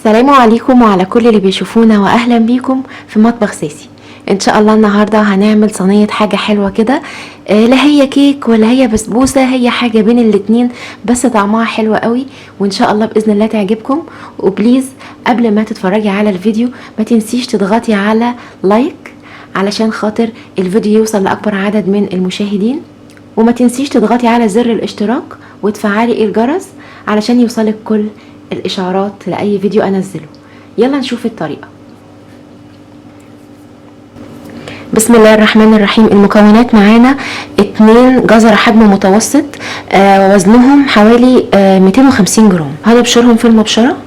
السلام عليكم وعلى كل اللي بيشوفونا، واهلا بيكم في مطبخ ساسي. ان شاء الله النهارده هنعمل صينية حاجة حلوة كده، لا هي كيك ولا هي بسبوسه، هي حاجة بين الاتنين بس طعمها حلو قوي، وان شاء الله باذن الله تعجبكم. و please قبل ما تتفرجي على الفيديو ما تنسيش تضغطي على like علشان خاطر الفيديو يوصل لاكبر عدد من المشاهدين، وما تنسيش تضغطي على زر الاشتراك وتفعلي الجرس علشان يوصلك كل الاشعارات لاي فيديو انزله. يلا نشوف الطريقة. بسم الله الرحمن الرحيم. المكونات معانا 2 جزرة حجم متوسط، وزنهم حوالي 250 جرام. هنبشرهم في المبشره.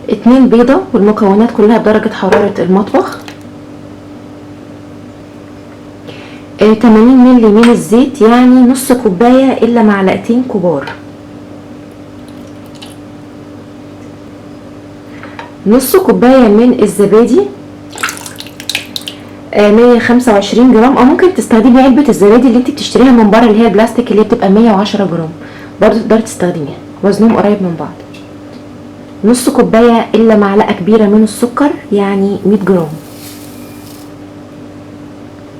اتنين بيضة، والمكونات كلها بدرجة حرارة المطبخ. 80 مللي من الزيت، يعني نص كوباية إلا معلقتين كبار. نص كوباية من الزبادي، 125 جرام، أو ممكن تستخدمي علبة الزبادي اللي انت بتشتريها من بره اللي هي البلاستيك اللي بتبقى 110 جرام، برضو تقدري تستخدميها، وزنهم قريب من بعض. نص كوباية إلا معلقة كبيرة من السكر، يعني 100 جرام.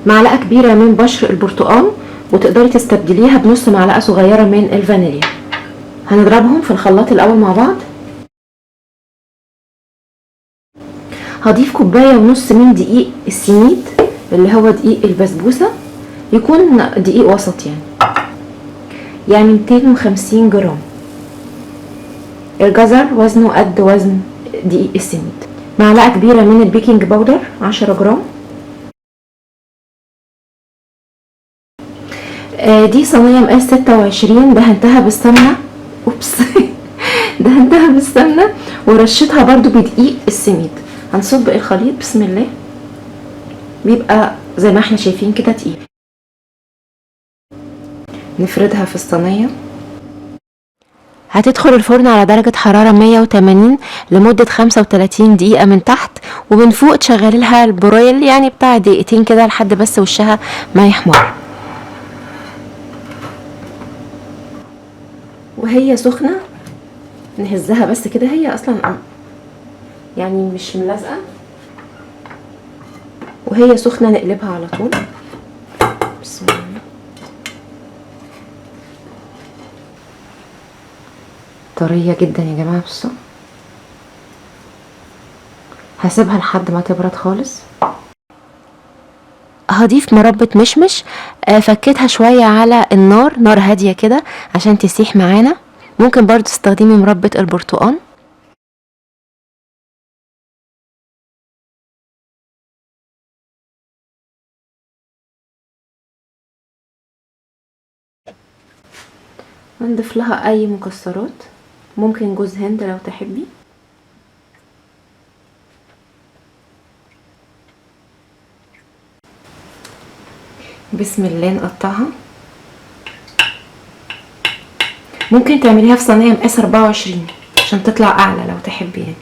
معلقة كبيرة من بشر البرتقال، وتقدري تستبدليها بنص معلقة صغيرة من الفانيليا. هنضربهم في الخلاط الأول مع بعض. هضيف كوباية ونص من دقيق السميد اللي هو دقيق البسبوسة، يكون دقيق وسط يعني 250 جرام. الجزر وزنه قد وزن دقيق السميد. معلقة كبيرة من ال baking powder 10 جرام. دي صينية مقاس 26، دهنتها بالسمنة، oops دهنتها بالسمنة ورشيتها برضو بدقيق السميد. هنصب الخليط، بسم الله. بيبقى زي ما احنا شايفين كده تقيل. نفردها في الصينية. هتدخل الفرن على درجة حرارة 180 لمدة 35 دقيقة من تحت، ومن فوق تشغلي لها البرويل يعني بتاع دقيقتين كده لحد بس وشها ما يحمر. وهي سخنة نهزها بس كده، هي اصلا يعني مش ملازقة. وهي سخنة نقلبها على طول، بسم الله. طرية جدا يا جماعة، بصوا هسيبها لحد ما تبرد خالص. هضيف مربى مشمش، فكيتها شوية على النار، نار هادية كده عشان تسيح معانا. ممكن برضو تستخدمي مربى البرتقال. نضيف لها اي مكسرات، ممكن جوز هند لو تحبي. بسم الله نقطعها. ممكن تعمليها في صينية مقاس 24 عشان تطلع اعلى لو تحبي يعني.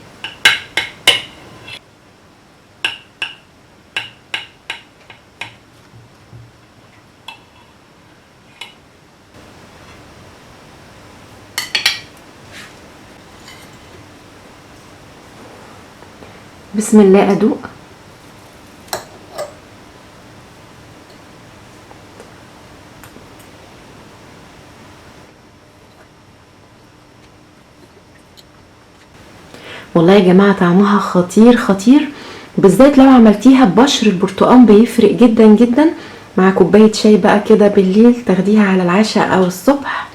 بسم الله ادوق. والله يا جماعة طعمها خطير خطير، بالذات لو عملتيها ببشر البرتقال بيفرق جدا جدا. مع كوباية شاي بقى كده بالليل تاخديها على العشاء او الصبح،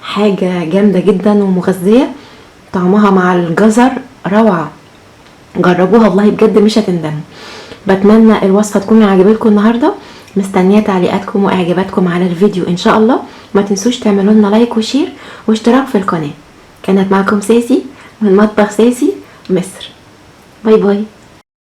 حاجة جامدة جدا ومغذية. طعمها مع الجزر روعة، جربوها والله بجد مش هتندموا. بتمنى الوصفة تكون عجبتكم النهارده، مستنيه تعليقاتكم واعجاباتكم على الفيديو ان شاء الله. ما تنسوش تعملوا لنا like و share واشتراك في القناة. كانت معكم ساسي من مطبخ ساسي مصر. bye bye.